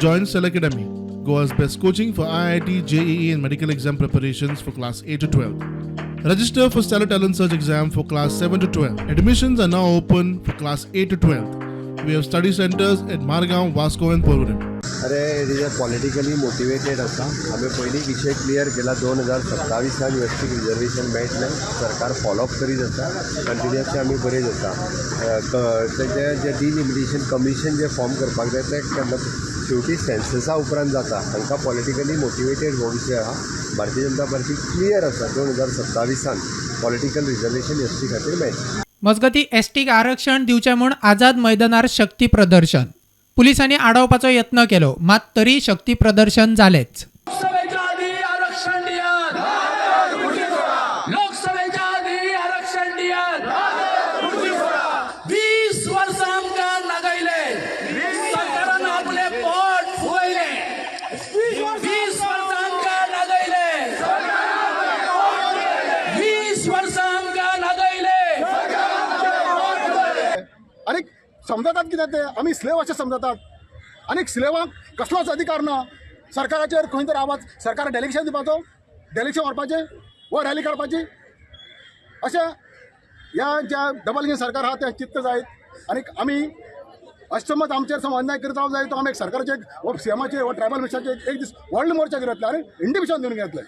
Join Cell Academy, Goa's best coaching for IIT, JEE, and medical exam preparations for class 8 to 12. Register for Stellar Talent Search exam for class 7 to 12. Admissions are now open for class 8 to 12. We have study centers at Margao, Vasco, and Porvorim. अरे, it is a politically motivated आसा. आमी पयलीं विशय clear केला. 2027आन एसटीक reservation मेळटलें. सरकार follow up करीत आसा कंटिन्युअसली. आमी बरें जाता. तेजें जें डिलिमिटेशन कमिशन जें फॉर्म करपाक जाय, तें केन्ना शेवटी सेन्ससा उपरांत जाता. हांकां पॉलिटिकली मोटिवेटेड हो विशय आहा. भारतीय जनता पार्टी क्लियर आसा, 2027आन पॉलिटिकल रिजर्वेशन एसटी खातीर मेळटलें. मजगती, एसटीक आरक्षण दिवचें म्हूण आझाद मैदानार शक्ती प्रदर्शन. पुलिसांनी आडावपाचो यत्न केलो, मात तरी शक्ती प्रदर्शन जालेच. लोकसभेच्या आधी आरक्षण दियात. लोकसभेच्या आधी आरक्षण दियात. 20 वर्सां आमकां नागयले, सरकारान आपले पोट फुगयले. 20 वर्सां आमकां नागयले. 20 वर्सां आमकां नागयले. आनी समजतात कितें ते आमी स्लेव अशें समजतात आनी स्लेवांक कसलोच अधिकार ना सरकाराचेर खंय तर आवाज, सरकार डेलिगेशन दिवपाचो, डेलिगेशन व्हरपाचें वो रॅली काडपाची. अशें ह्या ज्या डबल इंजीन सरकार आहा तें चित्त जायत आनी आमी अशें आमचेर समज अन्याय करत रावंक जाय तो आमी एक सरकाराचेर वो सीएमाचेर वो ट्रायबल मिनिस्टराचेर एक दीस व्हडलो मोर्चा घेतले आनी इंडिपेशन दिवन घेतले.